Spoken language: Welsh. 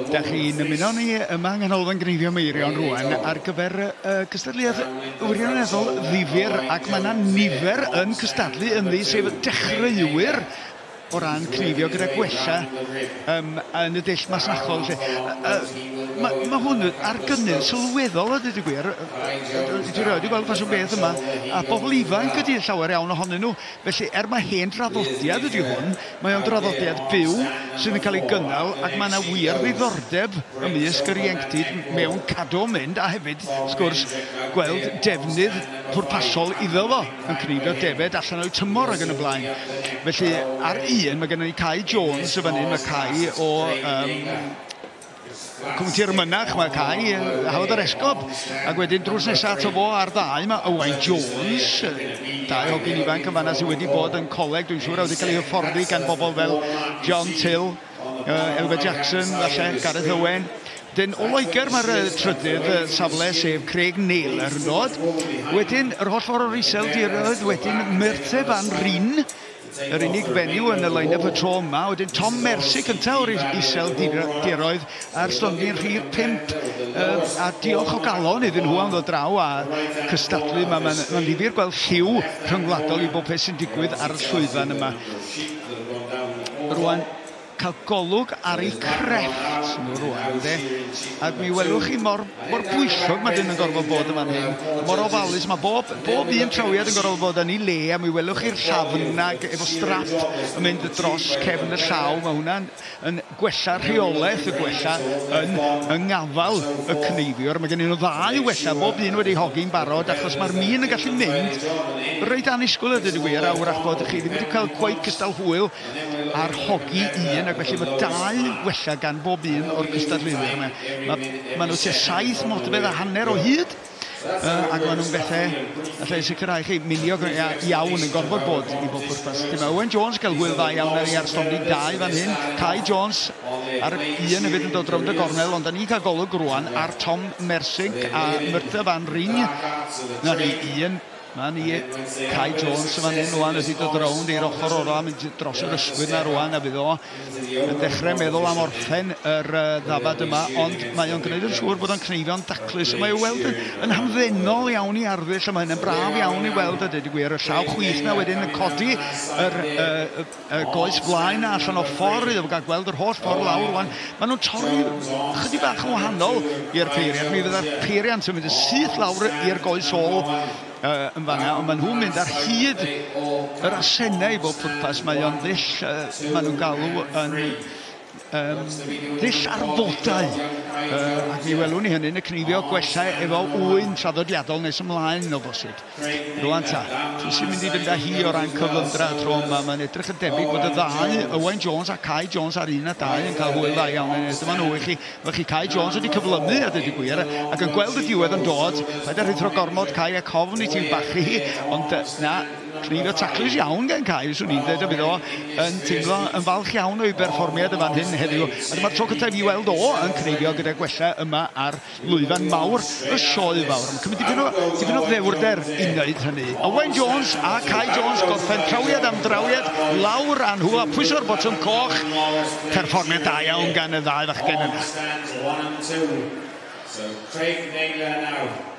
Da chi'n ymuno ni yma yng Nghanolfan Gneifio Meirion rwan ar gyfer cystadleuaeth wirioneddol ddifyr, ac mae yna nifer yn cystadlu ynddi, sef dechreuwyr o ran cneifio gyda gwella yn y dull masnachol. Mae hwn ar gynnydd sylweddol, a dweud y gwir. Dwi rioed 'di gweld ffasiwn beth yma, a bobl ifanc ydy llawer iawn ohonyn nhw. Felly, er mae hen draddodiad ydy hwn, mae o'n draddodiad byw sydd yn cael ei gynnal, ac mae yna wir ddiddordeb ymysg yr ieuenctid mewn cadw mynd, a hefyd, wrth gwrs, gweld defnydd pwrpasol iddo fo, yn cneifio defaid allan o'u tymor ac yn y blaen. Felly, ar un, mae gennym ni Kai Jones y fan hyn, mae Kai o Cwmtir Mynach, mae Kai, Hafod yr Esgob, ac wedyn drws nesaf ato fo ar ddau, mae Owain Jones, dau hogyn ifanc yn fanna sydd wedi bod yn coleg, dwi'n siŵr, a wedi cael ei hyfforddi gan bobl fel John Till, Elfed Jackson, falle, Gareth Owen. Dyn o Loegr mae'r trydydd safle, sef Craig Naylor yn dod. Wedyn, yr holl ffordd o'r Iseldiroedd, wedyn Myrthe van Ryn, yr unig fenyw yn y line-up y tro yma. Wedyn Tom Mercy cyntaf o'r Iseldiroedd ar stondin rhif 5. A diolch o galon iddyn nhw am ddod draw a cystadlu. Mae'n ma ddifyr gweld lliw rhyngwladol i bob peth sy'n digwydd ar y llwyfan yma. Rwan, cael golwg ar eu crefft nhw rwan, de. Ac mi welwch chi mor bwyllog mae dyn yn gorfod bod yn fan hyn, mor ofalus, mae bob un trawiad yn gorfod bod yn ei le, a mi welwch chi'r llafn yna efo strap yn mynd dros cefn y llaw. Mae hwnna'n yn gwella rheolaeth y gwella yn yng ngafal y cneifiwr. Mae gen nhw ddau wella, bob un wedi hogi'n barod, achos mae'r min yn gallu mynd reit annisgwyl, a dweud y gwir, a wrach bod chi ddim wedi cael cweit cystal hwyl ar hogi un, ac felly mae dau wella gan bob un o'r cystadleuwyr yma. Mae nhw tua 7 modfedd a hanner o hyd, ac maen nhw'n bethau, allai sicrhau chi, miniog iawn yn gorfod bod i bob pwrpas. Mae Owen Jones gael hwyl dda iawn ar ei ar stondin 2 fan hyn. Kai Jones ar un hefyd yn dod rownd y gornel, ond da ni'n cael golwg rwan ar Tom Mersink a Myrtha van Ryn. Na ni un. Mae ni Kai Jones yn fan hyn rwan wedi dod rownd i'r ochr ora, mynd dros yr ysgwydd na rwan, a fydd o yn dechrau meddwl am orffen yr ddafad yma, ond mae o'n gwneud yn siŵr bod o'n cneifio'n daclus. Mae o'n weld yn hamddenol iawn i arddull, a mae hynny'n braf iawn i weld, a dweud y gwir, y llaw chwith na wedyn yn codi yr goes flaen na allan o ffordd iddo fo gael gweld yr holl ffordd lawr rwan. Maen nhw'n torri chydig bach yn wahanol i'r peiriant. Mi fydda'r peiriant yn mynd yn syth lawr i'r goes ôl yn fanna, ond maen nhw'n mynd ar hyd yr asennau i bob pwrpas. Mae o'n ddull, maen nhw'n galw yn ddull arfodau, ac mi welwn ni hynny yn y cneifio gwella efo ŵyn traddodiadol nes ymlaen o bosib. Rwan ta, pwy sy'n mynd i fynd â hi o ran cyflymdra tro yma? Mae'n edrych yn debyg bod y ddau, Owain Jones a Kai Jones ar 1 a 2 yn cael hwyl dda iawn. Dyma nhw i chi. Fe chi Kai Jones wedi cyflymu, a dweud y gwir, ac yn gweld y diwedd yn dod. Paid â rhuthro gormod, Kai, a cofn i ti'n bachu, ond na, cneifio taclus iawn gen Kai, swn i'n dweud, a fydd o yn teimlo yn falch iawn o'i berfformiad y fan hyn heddiw. A dyma'r tro cyntaf i weld o yn cneifio gyda gwella yma ar lwyfan mawr y sioe fawr. Mae'n cymryd dipyn o ddewrder i wneud hynny. Owain Jones a Kai Jones gorffen trawiad am drawiad lawr â nhw a pwyso'r botwm coch. Perfformiad da iawn gan y ddau fachgen yna. So Craig Naylor now.